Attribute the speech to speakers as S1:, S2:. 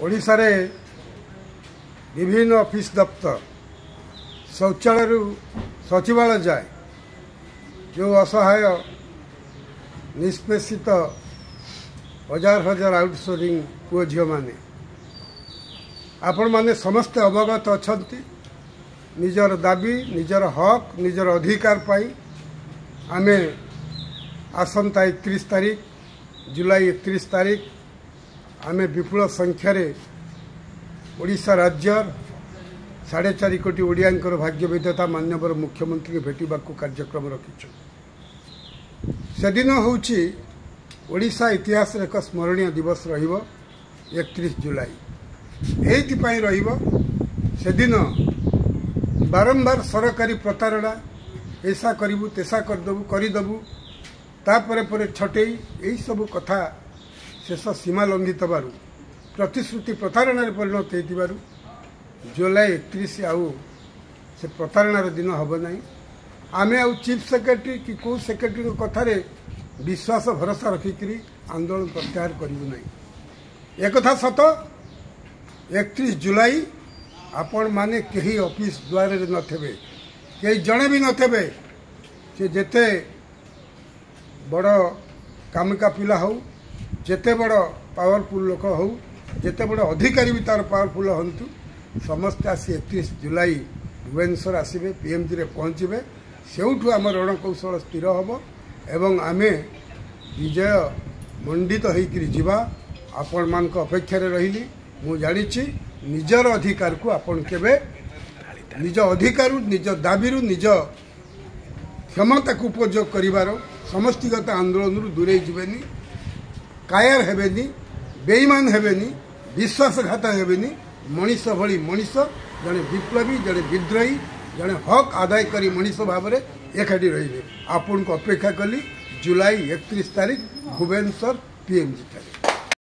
S1: ଓଡ଼ିଶାରେ ବିଭିନ୍ନ ଅଫିସ ଦପ୍ତର, ଶୌଚାଳୟରୁ ସଚିବାଳୟ ଯାଏ ଯେଉଁ ଅସହାୟ ନିଷ୍ପେଷିତ ହଜାର ହଜାର ଆଉଟସୋର୍ସିଂ ପୁଅ ଝିଅମାନେ, ଆପଣମାନେ ସମସ୍ତେ ଅବଗତ ଅଛନ୍ତି। ନିଜର ଦାବି, ନିଜର ହକ୍, ନିଜର ଅଧିକାର ପାଇଁ ଆମେ ଆସନ୍ତା 31 ତାରିଖ, ଜୁଲାଇ 31 ତାରିଖ ଆମେ ବିପୁଳ ସଂଖ୍ୟାରେ ଓଡ଼ିଶା ରାଜ୍ୟର 4.5 କୋଟି ଓଡ଼ିଆଙ୍କର ଭାଗ୍ୟବିଧାତା ମାନ୍ୟବର ମୁଖ୍ୟମନ୍ତ୍ରୀଙ୍କୁ ଭେଟିବାକୁ କାର୍ଯ୍ୟକ୍ରମ ରଖିଛୁ। ସେଦିନ ହେଉଛି ଓଡ଼ିଶା ଇତିହାସରେ ଏକ ସ୍ମରଣୀୟ ଦିବସ ରହିବ, 31 ଜୁଲାଇ। ଏଇଥିପାଇଁ ରହିବ, ସେଦିନ ବାରମ୍ବାର ସରକାରୀ ପ୍ରତାରଣା, ଏସା କରିବୁ ତେସା କରିଦେବୁ କରିଦେବୁ, ତାପରେ ପରେ ଛଟେଇ, ଏହିସବୁ କଥା ଶେଷ ସୀମା ଲଙ୍ଘିତବାରୁ, ପ୍ରତିଶ୍ରୁତି ପ୍ରତାରଣାରେ ପରିଣତ ହୋଇଥିବାରୁ ଜୁଲାଇ 31 ଆଉ ସେ ପ୍ରତାରଣାର ଦିନ ହେବ ନାହିଁ। ଆମେ ଆଉ ଚିଫ୍ ସେକ୍ରେଟାରୀ କି କେଉଁ ସେକ୍ରେଟାରୀଙ୍କ କଥାରେ ବିଶ୍ୱାସ ଭରସା ରଖିକରି ଆନ୍ଦୋଳନ ପ୍ରତ୍ୟାହାର କରିବୁ ନାହିଁ। ଏକଥା ସତ, 31 ଜୁଲାଇ ଆପଣମାନେ କେହି ଅଫିସ ଦ୍ୱାରରେ ନଥିବେ, କେହି ଜଣେ ବି ନଥିବେ। ସେ ଯେତେ ବଡ଼ କାମିକା ପିଲା ହେଉ, ଯେତେ ବଡ଼ ପାୱାରଫୁଲ୍ ଲୋକ ହେଉ, ଯେତେ ବଡ଼ ଅଧିକାରୀ ବି ତା'ର ପାୱାରଫୁଲ୍ ହୁଅନ୍ତୁ, ସମସ୍ତେ ଆସି 31 ଜୁଲାଇ ଭୁବନେଶ୍ୱର ଆସିବେ, ପିଏମ୍ଜିରେ ପହଞ୍ଚିବେ। ସେଇଠୁ ଆମ ରଣକୌଶଳ ସ୍ଥିର ହେବ ଏବଂ ଆମେ ବିଜୟ ମଣ୍ଡିତ ହୋଇକରି ଯିବା। ଆପଣମାନଙ୍କ ଅପେକ୍ଷାରେ ରହିଲି। ମୁଁ ଜାଣିଛି ନିଜର ଅଧିକାରକୁ ଆପଣ କେବେ ନିଜ ଅଧିକାରରୁ, ନିଜ ଦାବିରୁ, ନିଜ କ୍ଷମତାକୁ ଉପଯୋଗ କରିବାର ସମଷ୍ଟିଗତ ଆନ୍ଦୋଳନରୁ ଦୂରେଇ ଯିବେନି, କାୟର ହେବେନି, ବେଇମାନ ହେବେନି, ବିଶ୍ୱାସଘାତ ହେବେନି। ମଣିଷ ଭଳି ମଣିଷ, ଜଣେ ବିପ୍ଳବୀ, ଜଣେ ବିଦ୍ରୋହୀ, ଜଣେ ହକ୍ ଆଦାୟକାରୀ ମଣିଷ ଭାବରେ ଏକାଠି ରହିବେ। ଆପଣଙ୍କୁ ଅପେକ୍ଷା କଲି ଜୁଲାଇ 31 ତାରିଖ ଭୁବନେଶ୍ୱର ପିଏମ୍ଜି ଠାରେ।